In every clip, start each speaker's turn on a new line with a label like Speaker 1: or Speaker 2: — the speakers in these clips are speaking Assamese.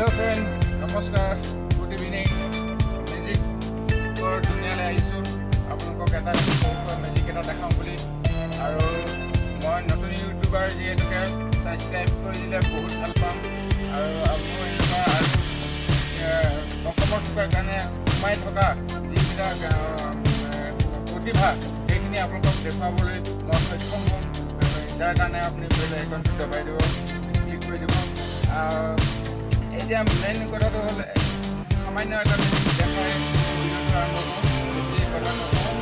Speaker 1: হেল্ল' ফ্ৰেণ্ড, নমস্কাৰ, গুড ইভিনিং। মেজিকৰ দুনিয়ালৈ আহিছোঁ, আপোনালোকক এটা সৰু মেজিক এটা দেখাওঁ বুলি। আৰু মই নতুন ইউটিউবাৰ যিহেতুকে ছাবস্ক্ৰাইব কৰি দিলে বহুত ভাল পাম। আৰু মোৰ এনেকুৱা আৰু অসমৰ চুকাৰ কাৰণে সোমাই থকা যিবিলাক প্ৰতিভা, সেইখিনি আপোনালোকক দেখুৱাবলৈ মই সক্ষম হ'ম। যাৰ কাৰণে আপুনি বেল আইকনটো দবাই দিব, ক্লিক কৰি দিব। এতিয়া মেইন কথাটো হ'ল, সামান্য এটা মেজিক দেখাই ভিডিঅ'টো আৰম্ভ কৰোঁ। বেছি কথা নকওঁ,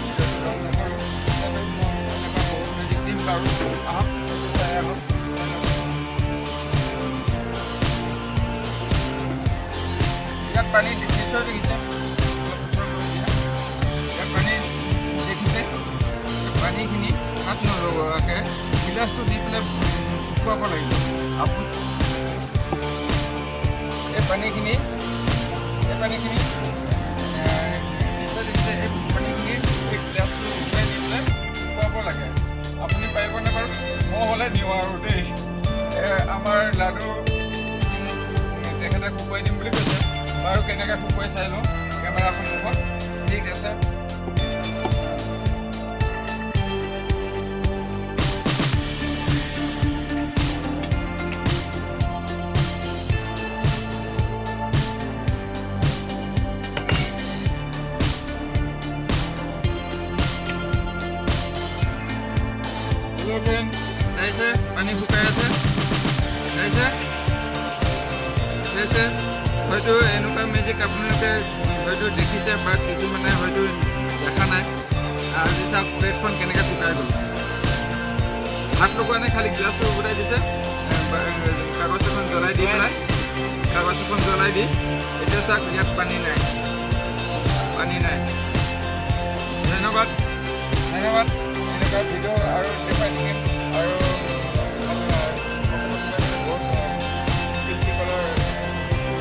Speaker 1: ভিডিঅ'টো লং নকৰোঁ। তথাপিও মই এনেকুৱা বহুত মেজিক দিম বাৰু। আহক, সেইটো চাই আহক। ইয়াত পানী নিশ্চয় দেখিছে। অলপ ওচৰ কৰি দিয়া। ইয়াত পানী দেখিছে। এই পানীখিনি হাত নলগোৱাকৈ গিলাচটো দি পেলাই শুকুৱাব লাগিব। আপুনি এই পানীখিনি নিশ্চয় দেখিছে। এই পানীখিনি এই গিলাচটো উঠাই দি পেলাই শুকুৱাব লাগে। আপুনি পাৰিবনে বাৰু? মই হ'লে নোৱাৰোঁ দেই। আমাৰ লাডু তেখেতে শুকুৱাই দিম বুলি কৈছে। বাৰু, কেনেকৈ শুকুৱাই চাই লওঁ কেমেৰাৰ সন্মুখত। ঠিক আছে। হেল্ল' ফ্ৰেণ্ড, চাইছে, পানী শুকাই আছে। চাইছে, চাইছে। হয়তো এনেকুৱা মেজিক আপোনালোকে হয়তো দেখিছে বা কিছুমানে হয়তো দেখা নাই। আজি চাওক, প্লেটখন কেনেকৈ শুকাই গ'ল। হাত লগোৱা নাই, খালি গিলাচটো উভতাই দিছে, কাগজ এখন জ্বলাই দি পেলাই, কাগজ এখন জ্বলাই দি। এতিয়া চাওক, ইয়াত পানী নাই, পানী নাই। ধন্যবাদ, ধন্যবাদ। এনেকুৱা ভিডিঅ' আৰু দেখুৱাই থাকিম।